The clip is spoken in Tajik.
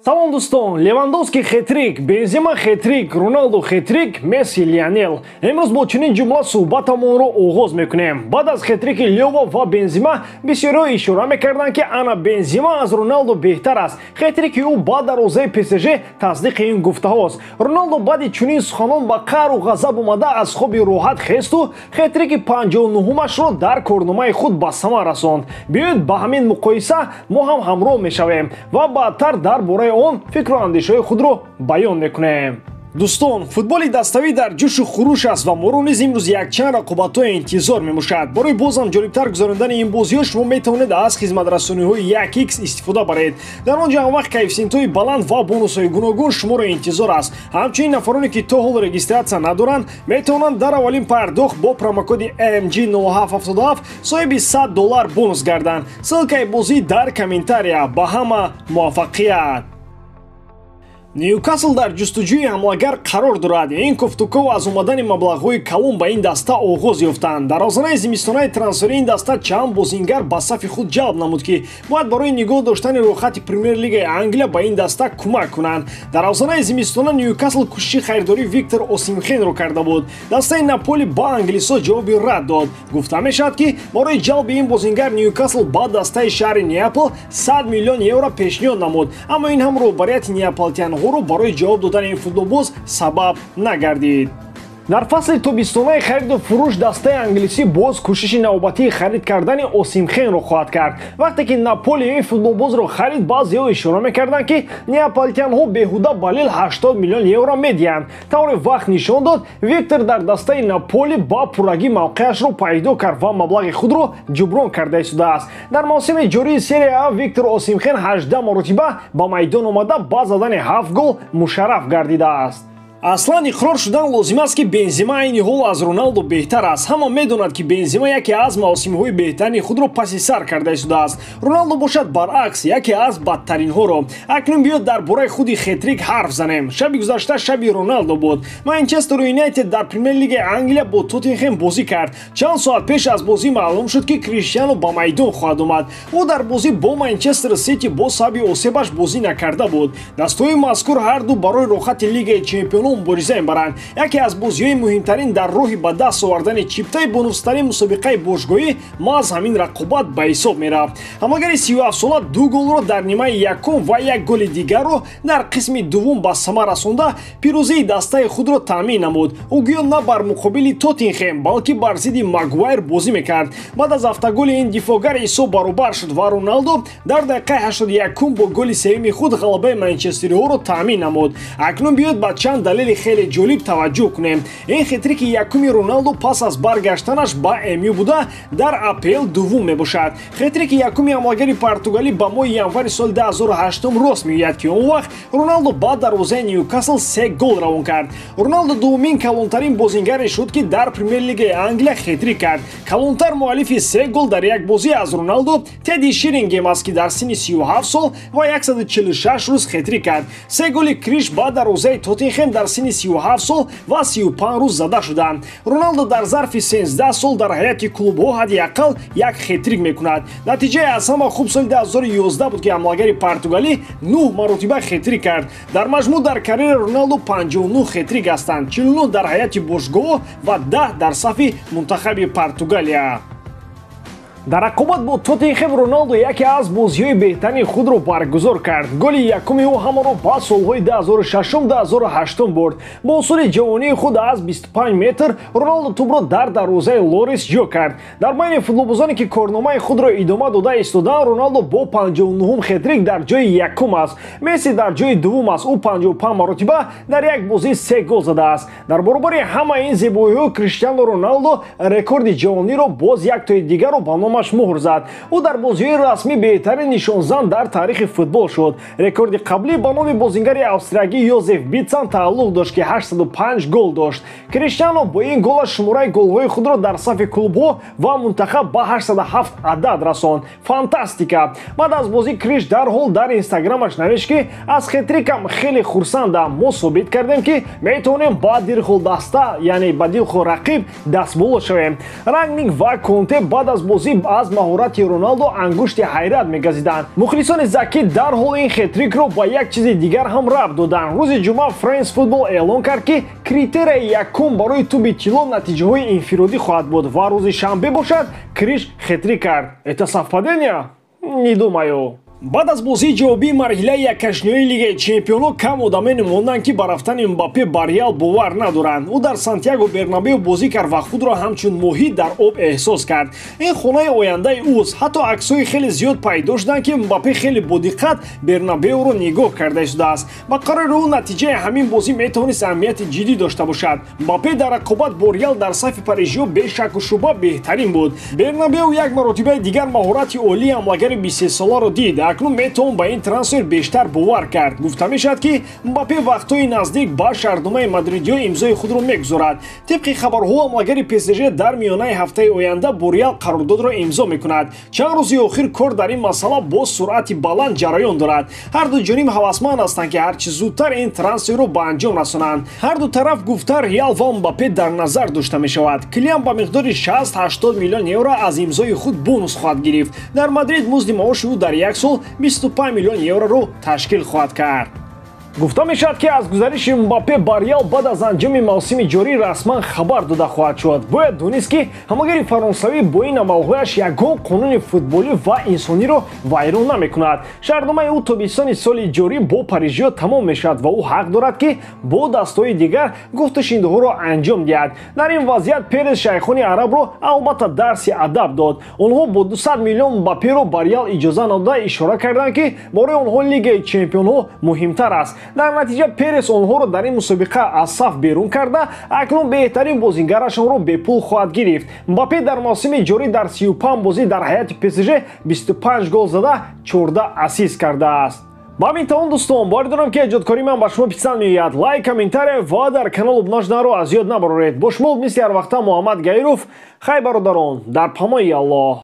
Салом дӯстон, Левандовский хетрик, Бензема хетрик, Роналду хетрик, Месси Лионел. Имрӯз бо чунин ҷумла суҳбатамонро оғоз мекунем. Баъд аз хетрики Лева ва Бензема бисёриҳо ишора мекарданд, ки ана Бензема аз Роналду беҳтар аст. Хетрики ӯ ба дарвозаи ПСЖ тасдиқи ин гуфтаҳост. Роналду баъди чунин суханон ба қаҳру ғазаб омада, аз хоби роҳат хесту хетрики 59-умашро дар корномаи худ ба самар расонд. Биёед, ба ҳамин муқоиса мо ҳам ҳамроҳ мешавем ва баъдтар дар бораи он фикру андешаҳои худро баён мекунем. Дӯстон, футболи даставӣ дар ҷӯшу хуруш аст ва моро низ имрӯз якчанд рақобатҳое интизор мебошад. Барои бозам ҷолибтар гузарондани ин бозиҳо шумо метавонед аз хизматрасониҳои 1x истифода баред. Дар он ҷо ҳамвақт коэффисиентҳои баланд ва бонусҳои гуногун шуморо интизор аст. Ҳамчунин нафароне, ки то ҳол регистратсия надоранд, метавонанд дар аввалин пардохт бо промокоди MG0777 соҳиби $100 бонус гарданд. Ссылкаи бозӣ дар комментария. Ба ҳама муваффақият! Ньюкасл дар ҷустуҷӯи ҳамлагар қарор дорад. Ин кофтуков аз омадани маблағҳои калон ба ин даста оғоз ёфтанд. Дар озонаи зимистонаи трансфери ин даста чанд бозингар ба сафи худ ҷалб намуд, ки бояд барои нигоҳ доштани роҳхати Премер-лигаи Англия ба ин даста кӯмак кунанд. Дар озонаи зимистона Ньюкасл кӯшиши харидории Виктор Осимхенро карда буд. Дастаи Наполи ба англисҳо ҷавоби рад дод. Гуфта мешавад, ки барои ҷалби ин бозингар Ньюкасл ба дастаи шаҳри Неапол 100 миллион евро пешниҳод намуд, аммо ин ҳам роҳбарияти неаполитянҳоро барои ҷавоб додани ин футболбоз сабаб нагардид. Дар фасли тобистонаи хариду фурӯш дастаи англисӣ боз кӯшиши навбатии харид кардани Осимхенро хоҳад кард. Вақте ки Наполи ин футболбозро харид, баъзеҳо ишора мекарданд, ки неаполитянҳо беҳуда ба Лил 80 миллион евро медиҳанд. Тавре вақт нишон дод, Виктор дар дастаи Наполи ба пуррагӣ мавқеашро пайдо кард ва маблағи худро ҷуброн карда истодааст. Дар мавсими ҷории Серия А Виктор Осимхен 18 маротиба ба майдон омада, ба задани 7 гол мушарраф гардидааст. Аслан иқрор шудан лозим аст, ки Бензема айни ҳол аз Роналду беҳтар аст. Ҳама медонад, ки Бензема яке аз мавсимҳои беҳтарини худро паси сар карда истодааст. Роналду бошад, баръакс, яке аз бадтаринҳоро. Акнун биёд, дар бораи худи хетрик ҳарф занем. Шаби гузашта шаби Роналду буд. Манчестер Юнайтед дар Премер-лигаи Англия бо Тоттенхем бозӣ кард. Чанд соат пеш аз бозӣ маълум шуд, ки Криштиану ба майдон хоҳад омад. Ӯ дар бозӣ бо Манчестер Сити бо сабаби осебаш бозӣ накарда буд. Дастҳои мазкур ҳарду барои роҳхати Лигаи Чемпионон мубориза мебаранд. Яке аз бозиҳои муҳимтарин дар роҳи ба даст овардани чиптаи бонуфузтарин мусобиқаи бошгоҳӣ маҳз ҳамин рақобат ба ҳисоб мерафт. Ҳамлагари 37-сола ду голро дар нимаи якум ва як голи дигарро дар қисми дуввум ба самар расонда, пирӯзии дастаи худро таъмин намуд. Ӯ гӯё на бар муқобили Тоттенхем, балки бар зидди Магуайр бозӣ мекард. Баъд аз автоголи ин дифоъгар ҳисоб баробар шуд ва Роналдо дар дақиқаи 81 бо голи сеюми худ ғалабаи манчестериҳоро таъмин намуд. Акнун биёед, ба чанд далели хеле ҷолиб таваҷҷӯҳ кунем. Ин хетрики якуми Роналду пас аз баргаштанаш ба МЮ буда, дар АПЛ дуввум мебошад. Хетрики якуми ҳамлагари португалӣ ба моҳи январи соли 2008 рост меояд, ки он вақт Роналду ба дарвозаи Ньюкасл се гол равон кард. Роналду дуввумин калонтарин бозингаре шуд, ки дар Премер-лигаи Англия хетрик кард. Калонтар муаллифи се гол дар як бозӣ аз Роналду Теди Ширингем аст, ки дар синни 37 сол ва 146 рӯз хетрик кард. Се голи Криш ба дарвозаи Тоттенхем дар синни 37 сол ва 35 рӯз зада шуданд. Роналдо дар зарфи 13 сол дар ҳайати клубҳо ҳадди ақал як хетрик мекунад. Натиҷаи аз ҳама хуб соли 2011 буд, ки ҳамлагари португалӣ 9 маротиба хетрик кард. Дар маҷмӯъ дар карьераи Роналдо 59 хетрик ҳастанд, 49 дар ҳайати бошгоҳ ва 10 дар сафи мунтахаби Португалия. Дар рақобат бо Тоттенхем Роналдо яке аз бозиҳои беҳтарини худро баргузор кард. Голи якуми ӯ ҳамаро ба солҳои 2006-2008 бурд. Бо усули ҷавонии худ аз 25 метр Роналдо тӯбро дар дарвозаи Лорис ҷо кард. Дар байни футболбозоне, ки корномаи худро идома дода истодаанд, Роналдо бо 59-ум хетрик дар ҷои якум аст. Месси дар ҷои дуввум аст. Ӯ 55 маротиба дар як бозӣ се гол задааст. Дар баробари ҳамаи ин зебоиҳо Криштиану Роналдо рекорди ҷавониро боз як тои дигарро ба номаш муҳр зад. Ӯ дар бозиҳои расмӣ беҳтарин нишонзан дар таърихи футбол шуд. Рекорди қаблӣ ба номи бозингари австриягӣ Йозеф Битсан тааллуқ дошт, ки 805 гол дошт. Криштиано бо ин голаш шумораи голҳои худро дар сафи клубҳо ва мунтахаб ба 807 адад расонд. Фантастика! Баъд аз бозӣ Криш дарҳол дар инстаграмаш навишт, ки аз хетрикам хеле хурсандам. Мо собит кардем, ки метавонем ба дилхоҳ даста, яъне ба дилхоҳ рақиб дастболо шавем. Рангник ва Конте баъд аз бозӣ аз маҳорати Роналдо ангушти ҳайрат мегазиданд. Мухлисони Заки дарҳол ин хетрикро ба як чизи дигар ҳам рабт доданд. Рӯзи ҷумъа Френс Футбол эълон кард, ки критерияи якум барои туби тилло натиҷаҳои инфиродӣ хоҳад буд ва рӯзи шанбе бошад, Криш хетрик кард. Это совпадение? Не думаю. Баъд аз бозии ҷавобии марҳилаи яккашниҳои Лигаи чемпионҳо кам одамоне монданд, ки ба рафтани Мбаппе ба Реал бовар надоранд. Ӯ дар Сантьяго Бернабео бозӣ кард ва худро ҳамчун моҳӣ дар об эҳсос кард. Ин хонаи ояндаи ӯст. Ҳатто аксҳои хеле зиёд пайдо шуданд, ки Мбаппе хеле бодиққат Бернабеоро нигоҳ карда истодааст. Ба қарори ӯ, натиҷаи ҳамин бозӣ метавонист аҳамияти ҷиддӣ дошта бошад. Мбаппе дар рақобат бо Реал дар сафи парижиҳо бешаку шубҳа беҳтарин буд. Бернабео як маротибаи дигар маҳорати олии ҳамлагари 23-соларо дид. Акнун метавон ба ин трансфер бештар бовар кард. Гуфта мешавад, ки Мбаппе вақтҳои наздик ба шартномаи мадридиҳо имзои худро мегузорад. Тибқи хабарҳо, ҳамлагари ПСЖ дар миёнаи ҳафтаи оянда бо Реал қарордодро имзо мекунад. Чанд рӯзи охир кор дар ин масъала бо суръати баланд ҷараён дорад. Ҳарду ҷониб ҳавасманд ҳастанд, ки ҳарчи зудтар ин трансферро ба анҷом расонанд. Ҳарду тараф гуфта, Реал ва Мбаппе дар назар дошта мешавад. Килиан ба миқдори 60-80 миллион евро аз имзои худ бонус хоҳад гирифт. Дар Мадрид музди маоши ӯ дар як сол 25 миллион евроро ташкил хоҳад кард. Гуфта мешавад, ки аз гузариши Мбаппе ба Реал баъд аз анҷоми мавсими ҷорӣ расман хабар дода хоҳад шуд. Бояд донист, ки ҳамлагари фаронсавӣ бо ин амалҳояш ягон қонуни футболӣ ва инсониро вайрон намекунад. Шартномаи ӯ тобистони соли ҷорӣ бо парижиё тамом мешавад ва ӯ ҳақ дорад, ки бо дастҳои дигар гуфтушунидаҳоро анҷом диҳад. Дар ин вазъият Перес шайхони арабро албатта дарси адаб дод. Онҳо бо 200 миллион Мбапперо ба Реал иҷоза надода, ишора карданд, ки барои онҳо Лигаи чемпионҳо муҳимтар аст. Дар натиҷа Перес онҳоро дар ин мусобиқа аз саф берун карда, акнун беҳтарин бозингарашонро бепул хоҳад гирифт. Мбаппе дар мавсими ҷорӣ дар 35 бозӣ дар ҳайати ПСЖ 25 гол зада, 14 ассист кардааст. Ба ҳамин тамом, дӯстон. Боварӣ дорам, ки эҷодкории ман ба шумо писанд меояд. Лайк, комментария ва дар канал обуна шуданро аз ёд набароред. Бо шумо мисли ҳар вақта Муҳаммад Гаиров. Хай, бародарон, дар паноҳи Аллоҳ.